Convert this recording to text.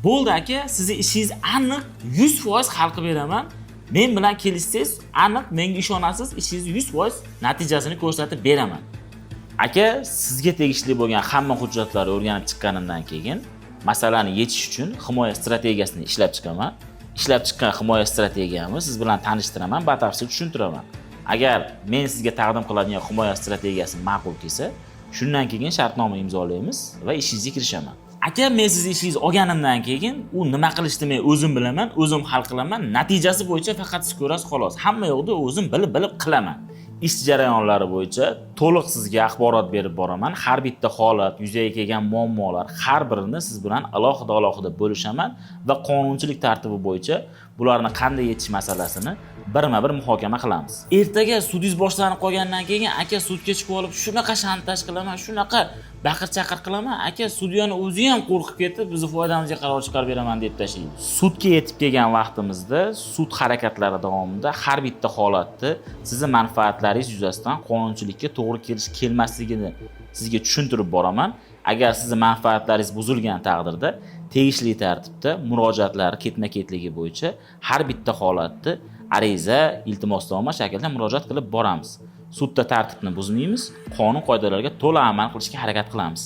Bo'ldi aka, sizni ishingiz aniq 100% hal qilib beraman. Men bilan kelishsangiz, aniq menga ishonasiz, ishingizni 100% natijasini ko'rsatib beraman. Aka, sizga tegishli bo'lgan hamma hujjatlarni o'rganib chiqqanimdan keyin masalani yechish uchun himoya strategiyasini ishlab chiqaman. Ishlab chiqqan himoya strategiyamni siz bilan tanishtiraman, batafsil tushuntiraman. Agar men sizga taqdim qiladigan himoya strategiyasi ma'qul kelsa, shundan keyin shartnoma imzolaymiz va ishingizga kirishaman. Aka, men sizni ishingizni olganimdan keyin u nima qilishni men o'zim bilaman, o'zim hal qilaman. Natijasi bo'yicha faqat siz ko'rasiz, xolos. Hamma yoqda o'zim bilib bilib qilaman. Ish jarayonlari bo'yicha to'liq sizga axborot berib boraman. Har bitta holat, yuzaga kelgan muammolar, har birini siz bilan alohida alohida bo'lishaman va qonunchilik tartibi bo'yicha bularni qanday yechish masalasini birma bir muhokama qilamiz. Ertaga sudingiz boshlanib qolgandan keyin, aka, sudga chiqib olib shunaqa shantaj qilaman, shunaqa baqir chaqir qilaman, aka, sudyani o'zi ham qo'rqib ketib, bizni foydamizga qaror chiqarib beraman deb tashlaydi. Sudga yetib kelgan vaqtimizda sud harakatlari davomida har bitta holatni sizni manfaatlaringiz yuzasidan qonunchilikka to'g'ri kelish kelmasligini sizga tushuntirib boraman. Agar sizni manfaatlaringiz buzilgan taqdirda tegishli tartibda murojaatlar ketma-ketligi bo'yicha har bitta holatni ariza, iltimosnoma shaklida murojaat qilib boramiz. Sudda tartibni buzmaymiz, qonun qoidalarga to'la amal qilishga harakat qilamiz.